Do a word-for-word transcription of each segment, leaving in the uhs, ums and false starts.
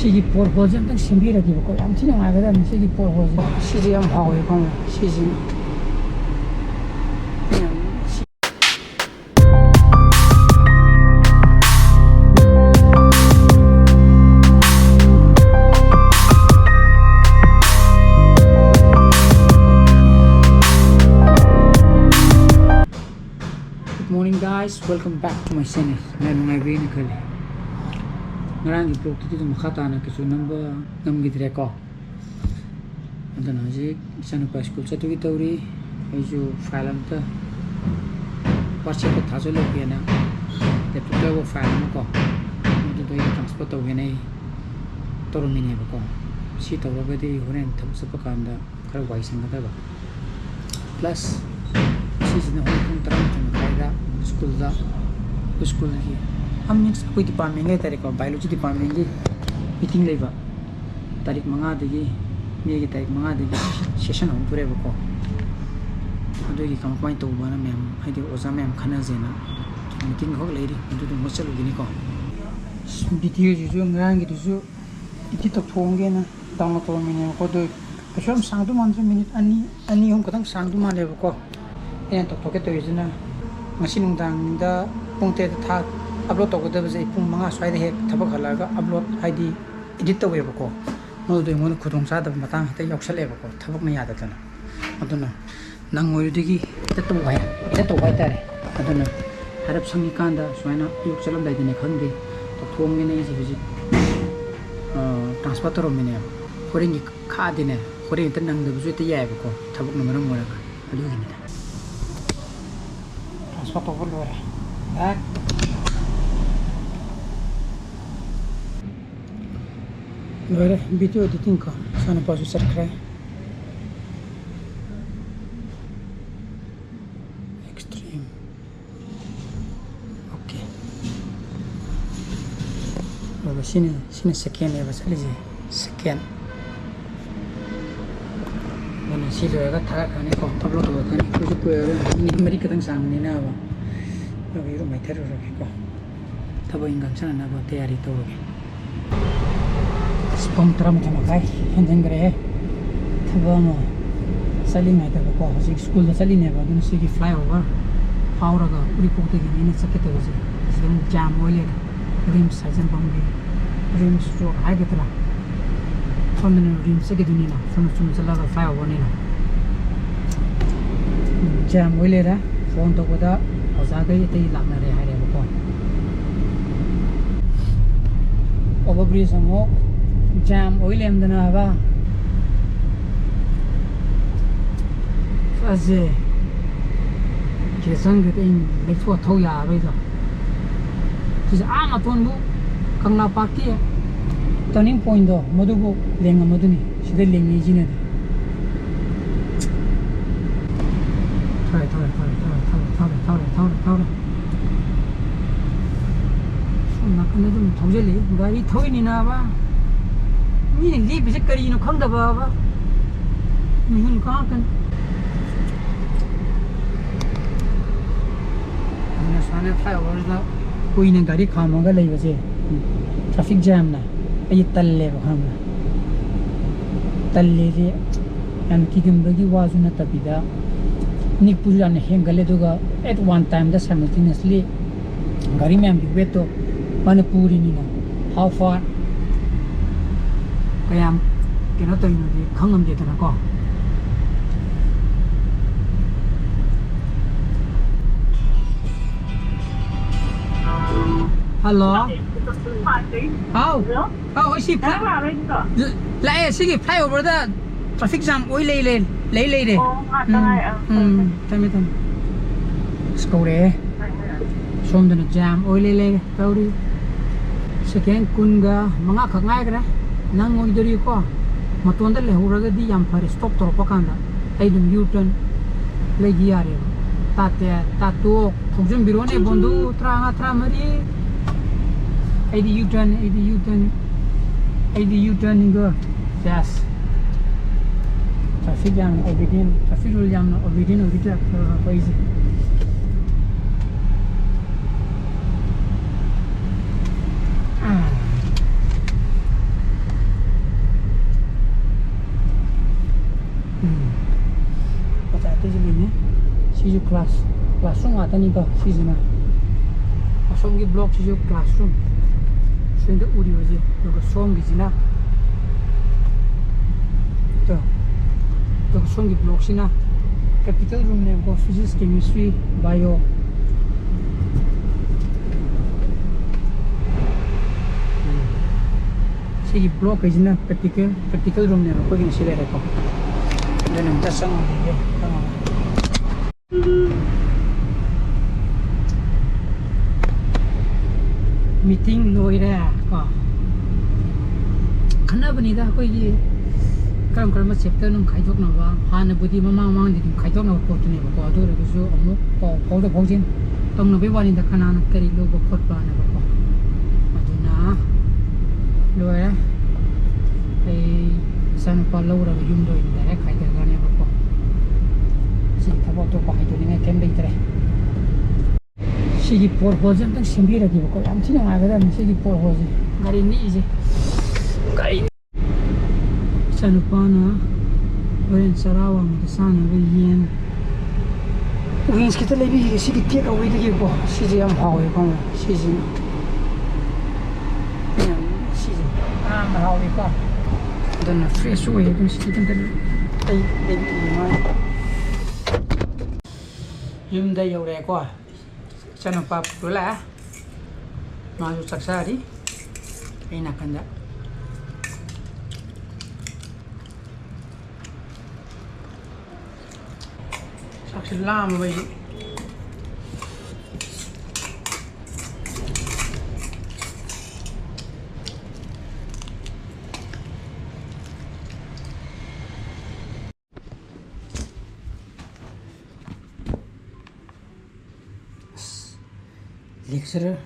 ꯁꯤꯒꯤ ꯄꯣꯠ ꯍꯣꯜꯁꯦ ꯑꯝꯇꯪ ꯁꯦꯝꯕꯤꯔꯗꯤꯕꯀꯣ, ꯌꯥꯝ ꯊꯤ ꯅꯨꯡꯉꯥꯏꯒꯗꯕꯅꯤ꯫ ꯁꯤꯒꯤ ꯄꯣꯠ ꯍꯣꯜꯁꯦ, ꯁꯤꯁꯦ ꯌꯥꯝ ꯍꯥꯎꯋꯦ ꯈꯪꯉꯦ꯫ ꯁꯤꯁꯤ ꯌꯥꯝ Good morning, guys, welcome back to my channel. ꯃꯌꯥꯝ ꯅꯨꯡꯉꯥꯏꯕꯤꯔꯤꯅ ꯈꯜꯂꯤ꯫ ꯉꯔꯥꯡꯒꯤ ꯕ꯭ꯂꯣꯛꯇꯨꯗꯤ ꯑꯗꯨꯝ ꯃꯈꯥ ꯇꯥꯅ ꯀꯩꯁꯨ ꯅꯝꯕ ꯉꯝꯈꯤꯗ꯭ꯔꯦꯀꯣ꯫ ꯑꯗꯨꯅ ꯍꯧꯖꯤꯛ ꯏꯆꯥꯅꯨꯄꯥ ꯁ꯭ꯀꯨꯜ ꯆꯠꯇꯨꯒꯤ ꯇꯧꯔꯤ꯫ ꯑꯩꯁꯨ ꯐꯥꯏꯜ ꯑꯝꯇ ꯋꯥꯆꯦꯞꯇ ꯊꯥꯖꯤꯜꯂꯨꯒꯦꯅ ꯂꯦꯞꯇꯣꯞꯇ ꯌꯥꯎꯕ ꯐꯥꯏꯜ ꯑꯃꯀꯣ, ꯑꯗꯨꯗꯣ ꯑꯩ ꯇ꯭ꯔꯥꯟꯁꯐꯔ ꯇꯧꯒꯦꯅ ꯑꯩ ꯇꯧꯔꯝꯃꯤꯅꯦꯕꯀꯣ꯫ ꯁꯤ ꯇꯧꯔꯒꯗꯤ ꯍꯣꯔꯦꯟ ꯊꯕꯛ ꯆꯠꯄ ꯀꯥꯟꯗ ꯈꯔ ꯋꯥꯏ ꯁꯪꯒꯗꯕ꯫ ꯄ꯭ꯂꯁ ꯁꯤꯁꯤꯅ ꯍꯣꯔꯦꯟ ꯄꯨꯡ ꯇꯔꯥꯃꯥꯊꯣꯏ ꯃꯈꯥꯏꯗ ꯁ꯭ꯀꯨꯜꯗ, ꯁ꯭ꯀꯨꯜꯒꯤ, ꯑꯝ, ꯃꯤꯟꯁ ꯑꯩꯈꯣꯏ ꯗꯤꯄꯥꯔꯠꯃꯦꯟꯒꯤ ꯍꯥꯏꯇꯥꯔꯦꯀꯣ, ꯕꯥꯏꯑꯣꯂꯣꯖꯤ ꯗꯤꯄꯥꯔꯠꯃꯦꯟꯒꯤ ꯃꯤꯇꯤꯡ ꯂꯩꯕ꯫ ꯇꯥꯔꯤꯛ ꯃꯉꯥꯗꯒꯤ, ꯃꯦꯒꯤ ꯇꯥꯔꯤꯛ ꯃꯉꯥꯗꯒꯤ ꯁꯦꯁꯟ ꯍꯧꯗꯣꯔꯦꯕꯀꯣ꯫ ꯑꯗꯨꯒꯤ ꯀꯃꯥꯏ ꯀꯃꯥꯏꯅ ꯇꯧꯕꯅ ꯃꯌꯥꯝ, ꯍꯥꯏꯗꯤ ꯑꯣꯖꯥ ꯃꯌꯥꯝ ꯈꯟꯅꯁꯦꯅ ꯃꯤꯇꯤꯡ ꯈꯛ ꯂꯩꯔꯤ꯫ ꯑꯗꯨꯗꯨꯃ ꯆꯠꯂꯨꯈꯤꯅꯤꯀꯣ꯫ ꯚꯤꯗꯤꯑꯣꯁꯤꯁꯨ ꯉꯔꯥꯡꯒꯤꯗꯨꯁꯨ ꯏꯗꯤꯠ ꯇꯧꯊꯣꯛꯑꯝꯒꯦꯅ ꯗꯥꯎꯟꯂꯣꯗ ꯇꯧꯔꯝꯃꯤꯅꯦꯕꯀꯣ꯫ ꯑꯗꯨ ꯀꯩꯁꯨ ꯌꯥꯝ ꯁꯥꯡꯗꯧ ꯃꯥꯟꯗ꯭ꯔꯦ, ꯃꯤꯅꯤꯠ ꯑꯅꯤ, ꯑꯅꯤ ꯑꯍꯨꯝ ꯈꯛꯇꯪ ꯁꯥꯡꯗꯧ ꯃꯥꯜꯂꯦꯕꯀꯣ꯫ ꯑꯩꯅ ꯇꯧꯊꯣꯛꯀꯦ ꯇꯧꯔꯤꯁꯤꯅ, ꯉꯁꯤ ꯅꯨꯡꯗꯥꯡꯗ ꯄꯨꯡ ꯇꯔꯦꯠꯇ ꯊꯥ ꯑꯞꯂꯣꯗ ꯇꯧꯒꯗꯕꯁꯦ ꯑꯩ ꯄꯨꯡ ꯃꯉꯥ ꯁ꯭ꯋꯥꯏꯗ ꯍꯦꯛ ꯊꯕꯛ ꯍꯜꯂꯛꯑꯒ ꯑꯞꯂꯣꯗ, ꯍꯥꯏꯗꯤ ꯏꯗꯤꯠ ꯇꯧꯋꯦꯕꯀꯣ꯫ ꯃꯗꯨꯗ ꯑꯩꯉꯣꯟꯗ ꯈꯨꯗꯣꯡ ꯆꯥꯗꯕ ꯃꯇꯥꯡ ꯍꯦꯛꯇ ꯌꯥꯎꯁꯜꯂꯛꯑꯦꯕꯀꯣ, ꯊꯕꯛꯅ ꯌꯥꯗꯗꯅ꯫ ꯑꯗꯨꯅ ꯅꯪ ꯑꯣꯏꯔꯨꯗꯒꯤ ꯍꯦꯛꯇ ꯇꯧꯕ ꯍꯥꯏ-, ꯍꯦꯛꯇ ꯇꯧꯕ ꯍꯥꯏꯇꯥꯔꯦ꯫ ꯑꯗꯨꯅ ꯍꯥꯏꯔꯞ ꯁꯪꯉꯤꯀꯥꯟꯗ ꯁꯨꯃꯥꯏꯅ ꯑꯌꯨꯛ ꯆꯠꯂꯝꯗꯥꯏꯗꯅꯦ ꯈꯪꯗꯦ, ꯇꯧꯊꯣꯛꯑꯝꯒꯦꯅ ꯑꯩꯁꯦ ꯍꯧꯖꯤꯛ, ꯑ, ꯇ꯭ꯔꯥꯟꯁꯐꯔ ꯇꯧꯔꯝꯃꯤꯅꯦꯕ꯫ ꯍꯣꯔꯦꯟꯒꯤ ꯈꯥꯛꯑꯗꯤꯅꯦ, ꯍꯣꯔꯦꯟ ꯍꯦꯛꯇ ꯅꯪꯗꯕꯁꯨ ꯍꯦꯛꯇ ꯌꯥꯏꯑꯕꯀꯣ, ꯊꯕꯛꯅ ꯃꯔꯝ ꯑꯣꯏꯔꯒ꯫ ꯑꯗꯨꯒꯤꯅꯤꯗ꯫ ꯇ꯭ꯔꯥꯟꯁꯐꯔ ꯇꯧꯕ ꯂꯣꯏꯔꯦ꯫ ꯕꯦꯛ꯫ ꯂꯣꯏꯔꯦ ꯚꯤꯗꯤꯑꯣ ꯏꯗꯤꯇꯤꯡ ꯀꯣ꯫ ꯏꯆꯥꯅꯨꯄꯥꯁꯨ ꯆꯠꯈ꯭ꯔꯦ꯫ ꯑꯦꯛꯁꯇ꯭ꯔꯤꯝ꯫ ꯑꯣꯀꯦ꯫ ꯑꯗꯨꯒ ꯁꯤꯅ, ꯁꯤꯅ ꯁꯦꯀꯦꯟꯅꯦꯕ ꯆꯠꯂꯤꯁꯦ꯫ ꯁꯦꯀꯦꯟ꯫ ꯑꯗꯨꯅ ꯁꯤ ꯂꯣꯏꯔꯒ ꯊꯥꯒꯠꯈ꯭ꯔꯅꯤꯀꯣ, ꯑꯞꯂꯣꯗ ꯇꯧꯔꯛꯀꯅꯤ꯫ ꯑꯩꯈꯣꯏꯁꯨ ꯀꯨꯏꯔꯔꯣꯏ, ꯃꯤꯅꯤꯠ ꯃꯔꯤ ꯈꯛꯇꯪ ꯆꯥꯡꯕꯅꯤꯅꯕ꯫ ꯑꯗꯨꯒ ꯏꯔꯨ ꯃꯥꯏꯊꯔꯨꯔꯒꯦꯀꯣ꯫ ꯊꯕꯛ ꯏꯪꯈꯥꯡ ꯆꯠꯅꯅꯕ ꯇꯌꯥꯔꯤ ꯇꯧꯔꯒꯦ꯫ ꯄꯨꯡ ꯇꯔꯥꯃꯥꯊꯣꯏ ꯃꯈꯥꯏ ꯍꯦꯟꯖꯤꯟꯈ꯭ꯔꯦ꯫ ꯊꯕꯛ ꯑꯃ ꯆꯠꯂꯤꯉꯩꯗꯀꯣ, ꯍꯧꯖꯤꯛ ꯁ꯭ꯀꯨꯜꯗ ꯆꯠꯂꯤꯅꯦꯕ, ꯑꯗꯨꯅ ꯁꯤꯒꯤ flyover ꯐꯥꯎꯔꯒ ꯎꯔꯤꯄꯣꯛꯇꯒꯤꯅꯦ ꯑꯩꯅ ꯆꯠꯀꯦ ꯇꯧꯔꯤꯁꯦ꯫ ꯁꯤꯗ ꯑꯃꯨꯛ jam ꯑꯣꯏ ꯂꯩꯔꯦ꯫ RIMS ꯍꯥꯏꯖꯟꯐꯝꯒꯤ, RIMS road ꯍꯥꯏꯒꯗ꯭ꯔꯥ, ꯁꯣꯝꯗꯅ RIMS ꯆꯠꯈꯤꯗꯣꯏꯅꯤꯅ, ꯁꯣꯝꯗ ꯆꯨꯝꯅ ꯆꯠꯂꯒ flyoverꯅꯤꯅ꯫ Jam ꯑꯣꯏ ꯂꯩꯔꯦ꯫ Phone ꯇꯧꯕꯗ ꯑꯣꯖꯥꯈꯩ ꯑꯇꯩ ꯂꯥꯛꯅꯔꯦ ꯍꯥꯏꯔꯦꯕꯀꯣ꯫ Over bridge ꯑꯃꯨꯛ jam ꯑꯣꯏ ꯂꯩꯔꯝꯗꯅꯕ꯫ ꯑꯁꯦ ꯁꯤꯗ ꯆꯪꯈ꯭ꯔꯗꯤ ꯑꯩ ꯂꯩꯊꯣꯛꯑ ꯊꯧ ꯌꯥꯔꯔꯣꯏꯗꯣ꯫ ꯁꯤꯁꯦ ꯑꯥ ꯃꯇꯣꯟꯕꯨ, ꯀꯪꯂꯥ parkꯀꯤ turning pointꯗꯣ, ꯃꯗꯨꯕꯨ ꯂꯦꯡꯉꯝꯃꯗꯨꯅꯤ꯫ ꯁꯤꯗ ꯂꯦꯡꯉꯤꯁꯤꯅꯗꯤ꯫ ꯊꯧꯔꯦ, ꯊꯧꯔꯦ, ꯊꯧꯔꯦ꯫ ꯁꯣꯝ ꯅꯥꯀꯟꯗ ꯑꯗꯨꯝ ꯊꯧꯖꯜꯂꯤ꯫ ꯒꯥꯔꯤ ꯊꯧꯔꯤꯅꯤꯅꯕ꯫ ꯃꯤꯅ ꯂꯦꯞꯄꯤꯁꯦ ꯀꯔꯤꯅꯣ ꯈꯪꯗꯕꯕ꯫ ꯃꯤꯍꯨꯟ ꯀꯥꯡꯉꯛꯀꯅꯤ꯫ ꯑꯗꯨꯅ ꯁꯨꯃꯥꯏꯅ flyoverꯁꯤꯗ ꯀꯨꯏꯅ ꯒꯥꯔꯤ ꯈꯥꯝꯃꯒ ꯂꯩꯕꯁꯦ, traffic jamꯅ ꯑꯩ ꯇꯜꯂꯦꯕ, ꯈꯪꯕ꯭ꯔꯥ? ꯇꯜꯂꯦꯗꯤ ꯌꯥꯝ ꯀꯤꯒꯟꯕꯒꯤ ꯋꯥꯁꯨ ꯅꯠꯇꯕꯤꯗ, ꯅꯤꯛꯄꯁꯨ ꯌꯥꯝꯅ ꯍꯦꯟꯒꯠꯂꯦ꯫ ꯑꯗꯨꯒ at one timeꯗ simultaneously ꯒꯥꯔꯤ ꯃꯌꯥꯝꯒꯤ weightꯇꯣ ꯃꯥꯅ ꯄꯨꯔꯤꯅꯤꯅ, how far ꯀꯌꯥꯝ ꯀꯩꯅꯣ ꯇꯧꯔꯤꯅꯣꯗꯤ ꯈꯪꯉꯝꯗꯦꯗꯅꯀꯣ꯫ ꯍꯜꯂꯣ꯫ ꯍꯥꯎ꯫ ꯍꯜꯂꯣ꯫ ꯑꯥꯎ, ꯑꯩ ꯁꯤ ꯐ꯭ꯂꯥꯏ-, ꯅꯪ ꯂꯥꯛꯑꯔꯣꯏꯗ꯭ꯔꯣ? ꯂ-, ꯂꯥꯛꯑꯦ, ꯁꯤꯒꯤ flyoverꯗ traffic jam ꯑꯣꯏ ꯂꯩ, ꯂꯩ, ꯂꯩ ꯂꯩꯔꯦ꯫ ꯑꯣ, ꯉꯥꯛꯇ ꯎꯝ, ꯉꯥꯏ-, ꯑꯥ, ꯎꯝ, ꯐꯔꯦ, ꯐꯔꯦ꯫ ꯊꯝꯃꯦ, ꯊꯝꯃꯦ꯫ ꯑꯁ, ꯀꯧꯔꯛꯑꯦ꯫ ꯍꯣꯏ, ꯍꯣꯏ꯫ ꯁꯣꯝꯗꯅ jam ꯑꯣꯏ ꯂꯩ ꯂꯩꯔꯦ ꯇꯧꯔꯤ꯫ Second ꯀꯨꯟꯒ ꯃꯉꯥ ꯈꯛ ꯉꯥꯏꯈ꯭ꯔꯦ꯫ ꯅꯪ ꯑꯣꯏꯗꯣꯔꯤꯀꯣ꯫ ꯃꯇꯣꯟꯗ ꯂꯩꯍꯧꯔꯒꯗꯤ ꯌꯥꯝ ꯐꯔꯦ, stop ꯇꯧꯔꯛꯄ ꯀꯥꯟꯗ ꯑꯩ ꯑꯗꯨꯝ U-turn ꯂꯩꯈꯤ ꯌꯥꯔꯦꯕ꯫ ꯇꯥꯠꯇꯦ, ꯇꯥꯠꯇꯣꯛ, ꯊꯧꯖꯤꯟꯕꯤꯔꯣꯅꯦ ꯕꯣꯟꯗꯨ, ꯇꯔꯥꯃꯉꯥ, ꯇꯔꯥꯃꯔꯤ꯫ ꯑꯩꯗꯤ U-turn, ꯑꯩꯗꯤ U-turn, ꯑꯩꯗꯤ U-turnꯅꯤꯀꯣ꯫ Yes꯫ Traffic ꯌꯥꯝꯅ obedient, traffic rule ꯌꯥꯝꯅ obedient ꯑꯣꯏꯕꯤ type ꯇꯧꯔꯕ ꯑꯩꯁꯦ꯫ ꯑꯥ꯫ ꯁꯤꯁꯨ class, classroom ꯉꯥꯛꯇꯅꯤꯀꯣ ꯁꯤꯁꯤꯅ꯫ ꯑꯁꯣꯝꯒꯤ blockꯁꯤꯁꯨ classroom꯫ ꯁꯣꯝꯗ ꯎꯔꯤꯕꯁꯦ, ꯑꯗꯨꯒ ꯁꯣꯝꯒꯤꯁꯤꯅ, ꯇꯣ, ꯑꯗꯨꯒ ꯁꯣꯝꯒꯤ blockꯁꯤꯅ practical roomꯅꯦꯕꯀꯣ, physics, chemistry, bio꯫ ꯁꯤꯒꯤ blockꯈꯩꯁꯤꯅ practical, practical roomꯅꯦꯕ ꯑꯩꯈꯣꯏꯒꯤ ꯉꯁꯤ ꯂꯩꯔꯦꯀꯣ꯫ ꯑꯗꯨꯅ ꯑꯝꯇ ꯆꯪꯉꯨꯈꯤꯒꯦ, ꯆꯪꯉꯨꯔꯦ꯫ Meeting ꯂꯣꯏꯔꯦ ꯀꯣ꯫ ꯈꯟꯅꯕꯅꯤꯗ ꯑꯩꯈꯣꯏꯒꯤ ꯀꯔꯝ ꯀꯔꯝꯕ chapterꯅꯣ ꯈꯥꯏꯗꯣꯛꯅꯕ꯫ ꯍꯥꯟꯅꯕꯨꯗꯤ ꯃꯃꯥꯡ ꯃꯃꯥꯡꯗꯤ ꯑꯗꯨꯝ ꯈꯥꯏꯗꯣꯛꯅꯕ ꯄꯣꯠꯇꯨꯅꯦꯕꯀꯣ, ꯑꯗꯨ ꯑꯣꯏꯔꯒꯁꯨ ꯑꯃꯨꯛ ꯄꯥꯎ ꯐꯥꯎꯗꯣꯛ ꯐꯥꯎꯖꯤꯟ ꯇꯧꯅꯕꯩ ꯋꯥꯅꯤꯗ, ꯀꯅꯥꯅ ꯀꯔꯤ ꯂꯧꯕ ꯈꯣꯠꯄꯅꯦꯕꯀꯣ꯫ ꯑꯗꯨꯅ ꯂꯣꯏꯔꯦ꯫ ꯑꯩ ꯏꯆꯥꯅꯨꯄꯥ ꯂꯧꯔꯒ ꯌꯨꯝꯗ ꯑꯣꯏꯅ direct ꯍꯥꯏꯊꯈ꯭ꯔꯅꯦꯕꯀꯣ꯫ ꯁꯤꯒꯤ ꯊꯕꯛ ꯑꯇꯣꯞꯄ ꯍꯥꯏꯗꯣꯛꯅꯤꯡꯉꯥꯏ ꯀꯩꯝ ꯂꯩꯇ꯭ꯔꯦ꯫ ꯁꯤꯒꯤ port holeꯁꯦ ꯑꯝꯇꯪ ꯁꯦꯝꯕꯤꯔꯗꯤꯕꯀꯣ, ꯌꯥꯝ ꯊꯤ ꯅꯨꯡꯉꯥꯏꯒꯗꯕꯅꯤ ꯁꯤꯒꯤ port holeꯁꯦ꯫ ꯒꯥꯔꯤ ꯅꯤꯛꯏꯁꯦ꯫ ꯒꯥꯔꯤ ꯏꯆꯥꯅꯨꯄꯥꯅ ꯍꯣꯔꯦꯟ ꯆꯔꯥ ꯋꯥꯟꯕꯗ ꯆꯥꯅꯕ ꯌꯦꯟ wings ꯈꯤꯇ ꯂꯩꯕꯤꯒꯦ꯫ ꯁꯤꯒꯤ take awayꯗꯒꯤꯀꯣ꯫ ꯁꯤꯁꯦ ꯌꯥꯝ ꯍꯥꯎꯋꯦ ꯈꯪꯉꯦ꯫ ꯁꯤꯁꯤꯅ ꯌꯥꯝ, ꯁꯤꯁꯦ ꯌꯥꯝꯅ ꯍꯥꯎꯋꯦꯀꯣ꯫ ꯑꯗꯨꯅ fresh ꯑꯣꯏꯌꯦ꯫ ꯑꯗꯨꯝ ꯁꯤꯗꯤ ꯑꯝꯇ ꯑꯩ ꯂꯩꯕꯤꯒꯦ ꯃꯥꯒꯤ꯫ ꯌꯨꯝꯗ ꯌꯧꯔꯛꯑꯦꯀꯣ꯫ ꯏꯆꯥꯅꯨꯄꯥ ꯄꯨꯔ ꯂꯥꯛꯑꯦ꯫ ꯃꯥꯁꯨ ꯆꯥꯛ ꯆꯥꯔꯤ꯫ ꯑꯩ ꯅꯥꯀꯟꯗ꯫ ꯆꯥꯛꯁꯦ ꯂꯥꯝꯃꯕ ꯑꯩꯁꯨ꯫ ꯑꯁ, lecturer,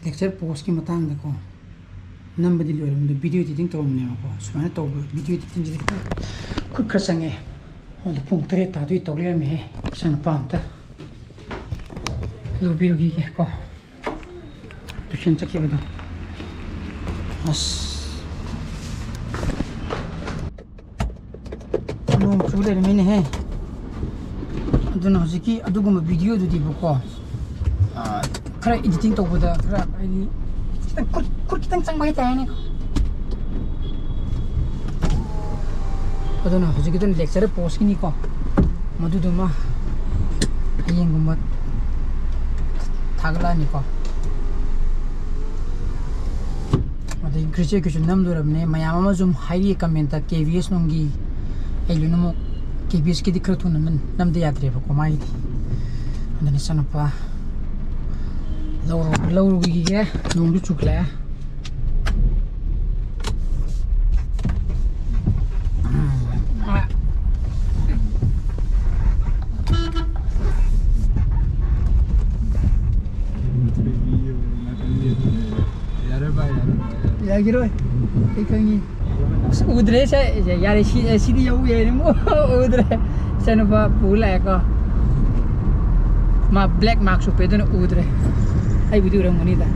lecture postꯀꯤ ꯃꯇꯥꯡꯗꯀꯣ, ꯅꯝꯕꯗꯤ ꯂꯣꯏꯔꯝꯗꯦ, video editing ꯇꯧꯔꯝꯕꯅꯦꯕꯀꯣ꯫ ꯁꯨꯃꯥꯏꯅ ꯇꯧꯕ video editingꯁꯤꯗꯤ ꯈꯤꯇꯪ ꯈꯨꯠ ꯈꯔ ꯆꯪꯉꯦ꯫ ꯑꯗꯣ ꯄꯨꯡ ꯇꯔꯦꯠ ꯇꯥꯗꯣꯏ ꯇꯧ ꯂꯩꯔꯝꯃꯦꯍꯦ꯫ ꯏꯆꯥꯅꯨꯄꯥ ꯑꯝꯇ ꯂꯧꯕꯤꯔꯨꯈꯤꯒꯦꯀꯣ꯫ Tuition ꯆꯠꯈꯤꯕꯗꯣ꯫ ꯑꯁ꯫ ꯅꯣꯡ ꯆꯨ ꯂꯩꯔꯝꯃꯤꯅꯦꯍꯦ꯫ ꯑꯗꯨꯅ ꯍꯧꯖꯤꯛꯀꯤ ꯑꯗꯨꯒꯨꯝꯕ ꯚꯤꯗꯤꯑꯣꯗꯨꯗꯤꯕꯀꯣ, ꯑꯥ, ꯈꯔ ꯏꯗꯤꯇꯤꯡ ꯇꯧꯕꯗ ꯈꯔ, ꯍꯥꯏꯗꯤ, ꯈꯤꯇꯪ ꯈꯨꯠ, ꯈꯨꯠ ꯈꯤꯇꯪ ꯆꯪꯕ ꯍꯥꯏꯇꯥꯔꯦꯅꯦ꯫ ꯑꯗꯨꯅ ꯍꯧꯖꯤꯛꯀꯤꯗꯨꯅ ꯂꯦꯛꯆꯔ ꯄꯣꯁꯀꯤꯅꯤꯀꯣ, ꯃꯗꯨꯗꯨꯃ ꯍꯌꯦꯡꯒꯨꯝꯕ ꯊꯥꯒꯠꯂꯛꯑꯅꯤꯀꯣ꯫ ꯑꯗꯩ ꯒ꯭ꯔꯦꯖꯨꯑꯦꯠꯀꯤꯁꯨ ꯅꯝꯗꯣꯔꯕꯅꯦ꯫ ꯃꯌꯥꯝ ꯑꯃ ꯁꯨꯝ ꯍꯥꯏꯔꯤ ꯀꯃꯦꯟꯇ, ꯀꯦ ꯚꯤ ꯑꯦꯁ ꯅꯨꯡꯒꯤ꯫ ꯑꯩ ꯂꯣꯏꯅꯃꯛ ꯀꯦ ꯚꯤ ꯑꯦꯁꯀꯤꯗꯤ ꯈꯔ ꯊꯨꯅ ꯅꯝ-, ꯅꯝꯗ ꯌꯥꯗ꯭ꯔꯦꯕꯀꯣ ꯃꯥꯒꯤꯗꯤ꯫ ꯑꯗꯨꯅ ꯏꯆꯥꯅꯨꯄꯥ ꯂꯧꯔꯨ-, ꯂꯧꯔꯨꯈꯤꯒꯦ꯫ ꯅꯣꯡꯁꯨ ꯆꯨꯈꯠꯂꯛꯑꯦ꯫ ꯌꯥꯔꯣꯏ ꯚꯥꯏ, ꯌꯥꯔꯣꯏ ꯚꯥꯏ, ꯌꯥꯔꯣꯏ꯫ ꯌꯥꯈꯤꯔꯣꯏ, ꯑꯩ ꯈꯪꯉꯤ꯫ ꯑꯁ, ꯎꯗ꯭ꯔꯦ ꯁꯦ, ꯌꯥꯔꯦ, ꯁꯤ, ꯁꯤꯗꯤ ꯌꯧ ꯌꯥꯏꯅꯦ, ꯑꯃꯨꯛ ꯎꯗ꯭ꯔꯦ꯫ ꯏꯆꯥꯅꯨꯄꯥ ꯄꯨ ꯂꯥꯛꯑꯦꯀꯣ꯫ ꯃꯥ ꯕ꯭ꯂꯦꯛ ꯃꯥꯔꯛꯁ ꯎꯞꯄꯦ, ꯑꯗꯨꯅ ꯎꯗ꯭ꯔꯦ꯫ ꯑꯩꯕꯨꯗꯤ ꯎꯔꯝꯒꯅꯤꯗ꯫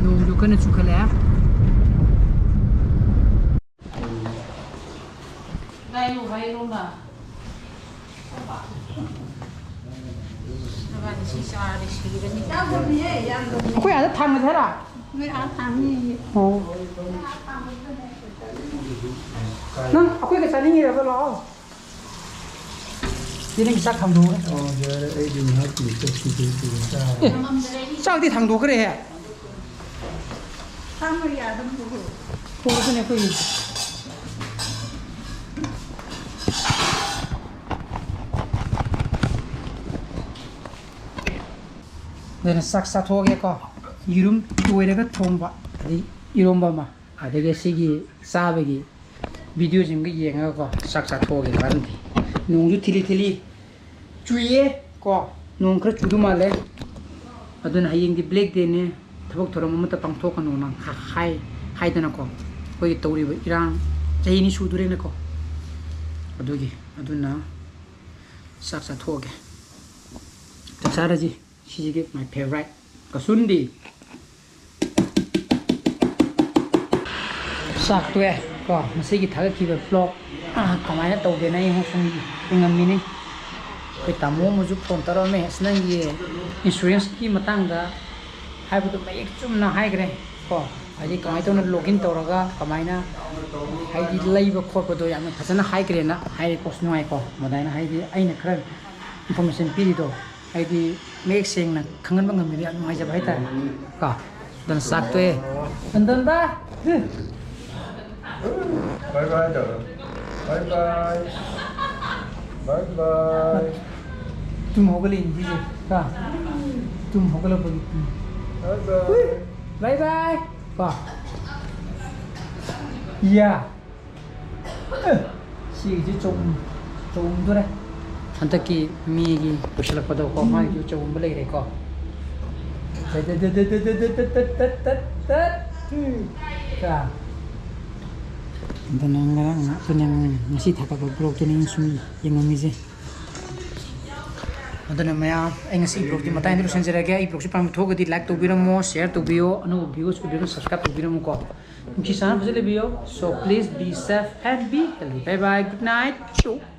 ꯅꯣꯡꯁꯨ ꯀꯟꯅ ꯆꯨꯈꯠꯂꯛꯑꯦ꯫ ꯂꯥꯏꯌꯨ ꯍꯥꯏꯔꯣꯃ꯫ ꯅꯕꯥꯅꯤ ꯁꯤ ꯆꯥꯔꯗꯤ ꯁꯤꯔꯅꯤ꯫ ꯑꯩꯈꯣꯏ ꯑꯥꯗ ꯊꯥꯡꯅꯁꯦ ꯍꯥꯏꯔꯣ? ꯅꯣꯏ ꯑꯥ ꯊꯥꯡꯅꯤꯌꯦ꯫ ꯑꯣ꯫ ꯅꯪ ꯑꯩꯈꯣꯏꯒ ꯆꯥꯅꯤꯡꯉꯤꯔꯕ? ꯂꯥꯛꯑꯣ꯫ ꯁꯤ ꯅꯪꯒꯤ ꯆꯥꯛ ꯊꯥꯡꯗꯣꯛꯎꯔꯦ꯫ ꯑꯣ, ꯌꯥꯔꯦ, ꯑꯩꯗꯤ ꯉꯥꯏꯍꯥꯛ ꯄꯤꯔꯛꯀꯦ, ꯁꯤꯗꯤ ꯄꯤꯔꯛ ꯇꯥꯔꯦ꯫ ꯑꯦ, ꯆꯥꯛꯇꯤ ꯊꯥꯡꯗꯣꯛꯈ꯭ꯔꯦꯍꯦ꯫ ꯊꯥꯡꯅ ꯌꯥꯗꯕꯗꯨꯕꯨ꯫ ꯍꯣ, ꯑꯗꯨꯅꯦ ꯑꯩꯈꯣꯏꯒꯤ꯫ ꯑꯗꯨꯅ ꯆꯥꯛ ꯆꯥꯊꯣꯛꯑꯒꯦꯀꯣ꯫ ꯌꯦꯔꯨꯝ ꯇꯣꯏꯔꯒ ꯊꯣꯡꯕ, ꯑꯗꯩ ꯏꯔꯣꯝꯕ ꯑꯃ, ꯑꯗꯒꯤ ꯁꯤꯒꯤ ꯆꯥꯕꯒꯤ ꯚꯤꯗꯤꯑꯣꯁꯤꯡꯒ ꯌꯦꯡꯉꯒꯀꯣ, ꯆꯥꯛ ꯆꯥꯊꯣꯛꯑꯒꯦ ꯀꯥꯟꯅꯗꯦ꯫ ꯅꯣꯡꯁꯨ ꯊꯤꯂꯤ ꯊꯤꯂꯤ ꯆꯨꯏꯌꯦ ꯀꯣ, ꯅꯣꯡ ꯈꯔ ꯆꯨꯗꯧ ꯃꯥꯜꯂꯦ꯫ ꯑꯗꯨꯅ ꯍꯌꯦꯡꯗꯤ ꯕ꯭ꯂꯦꯛ ꯗꯦꯅꯦ, ꯊꯕꯛ ꯊꯧꯔꯝ ꯑꯃꯠꯇ ꯄꯥꯡꯊꯣꯛꯀꯅꯣꯅ ꯍꯥꯏ-, ꯍꯥꯏꯗꯅꯀꯣ, ꯑꯩꯈꯣꯏꯒꯤ ꯇꯧꯔꯤꯕ ꯏꯔꯥꯡ ꯆꯍꯤ ꯑꯅꯤ ꯁꯨꯗꯣꯔꯦꯅꯀꯣ꯫ ꯑꯗꯨꯒꯤ, ꯑꯗꯨꯅ ꯆꯥꯛ ꯆꯥꯊꯣꯛꯑꯒꯦ꯫ ꯆꯥꯛ ꯆꯥꯔꯁꯤ꯫ ꯁꯤꯁꯤꯒꯤ my favourite ꯀꯁꯨꯟꯗꯤ꯫ ꯆꯥꯛ ꯇꯣꯛꯑꯦ ꯀꯣ, ꯉꯁꯤꯒꯤ ꯊꯥꯒꯠꯈꯤꯕ vlog ꯀꯃꯥꯏꯅ ꯇꯧꯒꯦꯅ ꯑꯩ ꯁꯨꯝ ꯌꯦꯡꯉꯝꯃꯤꯅꯤ꯫ ꯑꯩꯈꯣꯏ ꯇꯥꯃꯣ ꯑꯃꯁꯨ ꯐꯣꯟ ꯇꯧꯔꯛꯑꯝꯃꯦ, "ꯑꯁ, ꯅꯪꯒꯤ ꯏꯟꯁꯨꯔꯦꯟꯁꯀꯤ ꯃꯇꯥꯡꯗ ꯍꯥꯏꯕꯗꯣ ꯃꯌꯦꯛ ꯆꯨꯝꯅ ꯍꯥꯏꯈ꯭ꯔꯦ ꯀꯣ, ꯍꯥꯏꯗꯤ ꯀꯃꯥꯏꯅ ꯇꯧꯅ ꯂꯣꯒꯏꯟ ꯇꯧꯔꯒ ꯀꯃꯥꯏꯅ ꯍꯥꯏꯗꯤ ꯂꯩꯕ ꯈꯣꯠꯄꯗꯣ ꯌꯥꯝꯅ ꯐꯖꯅ ꯍꯥꯏꯈ꯭ꯔꯦꯅ" ꯍꯥꯏꯔꯦꯀꯣ꯫ ꯑꯁ, ꯅꯨꯡꯉꯥꯏꯀꯣ, ꯃꯗꯥꯏꯅ ꯍꯥꯏꯗꯤ ꯑꯩꯅ ꯈꯔ ꯏꯟꯐꯣꯔꯃꯦꯁꯟ ꯄꯤꯔꯤꯗꯣ ꯍꯥꯏꯗꯤ ꯃꯌꯦꯛ ꯁꯦꯡꯅ ꯈꯪꯍꯟꯕ ꯉꯝꯃꯤꯗꯣ ꯌꯥꯝ ꯅꯨꯡꯉꯥꯏꯖꯕ ꯍꯥꯏꯇꯥꯔꯦ ꯀꯣ꯫ ꯑꯗꯨꯅ ꯆꯥꯛ ꯇꯣꯛꯑꯦ꯫ ꯇꯟꯗꯟꯕ! Bye bye ꯇꯧꯔꯣ꯫ Bye bye. Bye bye. ꯇꯨꯝ ꯍꯧꯒꯠꯂꯛꯏꯅꯤ ꯁꯤꯁꯦ ꯀꯣ꯫ ꯇꯨꯝ ꯍꯧꯒꯠꯂꯛꯄꯒꯤ꯫ Bye bye. Bye bye ꯀꯣ꯫ ꯌꯥ꯫ ꯁꯤꯒꯤꯁꯤ ꯆꯨꯝ-, ꯆꯨꯝꯗꯣꯔꯦ꯫ ꯍꯟꯗꯛꯀꯤ ꯃꯦꯒꯤ ꯂꯣꯏꯁꯤꯜꯂꯛꯄꯗꯀꯣ, ꯃꯥꯒꯤꯁꯨ ꯆꯨꯝꯕ ꯂꯩꯔꯦꯀꯣ꯫ ꯀ-, ꯑꯗꯨꯅ ꯉꯔꯥꯡ, ꯑꯗꯨꯅ ꯉꯁꯤ ꯊꯥꯒꯠꯄ ꯕ꯭ꯂꯣꯛꯇꯨꯅꯤ ꯑꯩꯅ ꯁꯨꯝ ꯌꯦꯡꯉꯝꯃꯤꯁꯦ꯫ ꯑꯗꯨꯅ ꯃꯌꯥꯝ, ꯑꯩ ꯉꯁꯤ ꯕ꯭ꯂꯣꯛꯇꯤ ꯃꯇꯥꯡꯗ ꯂꯣꯏꯁꯤꯟꯖꯔꯒꯦ꯫ ꯑꯩ ꯕ꯭ꯂꯣꯛꯁꯤ ꯄꯥꯝꯕ ꯊꯣꯛꯑꯒꯗꯤ ꯂꯥꯏꯛ ꯇꯧꯕꯤꯔꯝꯃꯣ, ꯁꯤꯌꯔ ꯇꯧꯕꯤꯌꯣ, ꯑꯅꯧꯕ ꯚ꯭ꯌꯨꯋꯔꯁ ꯑꯣꯏꯕꯤꯔꯝꯃꯣ, ꯁꯕꯁꯀ꯭ꯔꯥꯏꯕ ꯇꯧꯕꯤꯔꯝꯃꯨꯀꯣ꯫ ꯅꯨꯡꯁꯤ ꯆꯥꯟꯅ ꯐꯖꯅ ꯂꯩꯕꯤꯌꯣ꯫ So please be safe and be healthy. Bye bye. Good night.